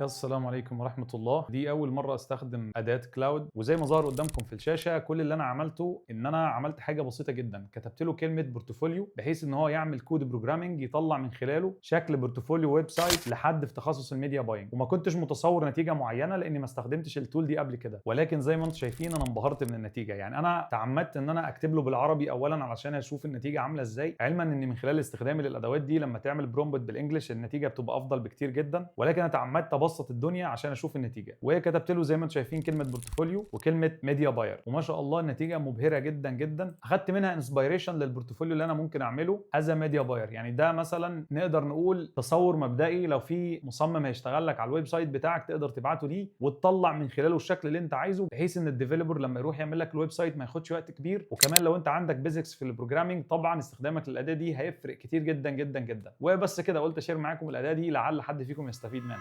السلام عليكم ورحمة الله. دي أول مرة أستخدم أداة Claude، وزي ما ظهر قدامكم في الشاشة، كل اللي أنا عملته إن أنا عملت حاجة بسيطة جدا، كتبت له كلمة portfolio بحيث إن هو يعمل code programming يطلع من خلاله شكل portfolio website لحد في تخصص ال media buying. وما كنتش متصور نتيجة معينة لأني ما استخدمتش ال tool دي قبل كده، ولكن زي ما انتم شايفين أنا انبهرت من النتيجة. يعني أنا تعمدت إن أنا أكتب له بالعربي أولا علشان أشوف النتيجة عاملة إزاي، علما إن من خلال استخدامي للأدوات دي لما تعمل prompt بال English النتيجة بتبقى أفضل بكتير جدا، ولكن أنا تعمدت ابسط الدنيا عشان اشوف النتيجه. وكتبت له زي ما انتم شايفين كلمة portfolio وكلمه media buyer، وما شاء الله النتيجة مبهرة جدا جدا. اخدت منها inspiration لل portfolio اللي انا ممكن اعمله as media buyer. يعني ده مثلا نقدر نقول تصور مبدئي، لو في مصمم هيشتغل لك على ال website بتاعك تقدر تبعته ليه وتطلع من خلاله الشكل اللي انت عايزه، بحيث ان ال developer لما يروح يعمل لك ال website ما ياخدش وقت كبير. وكمان لو انت عندك basics في ال programming، طبعا استخدامك للاداه دي هيفرق كتير جدا جدا جدا. وبس كده، قلت ا share معاكم الاداة دي لعل حد فيكم يستفيد منها.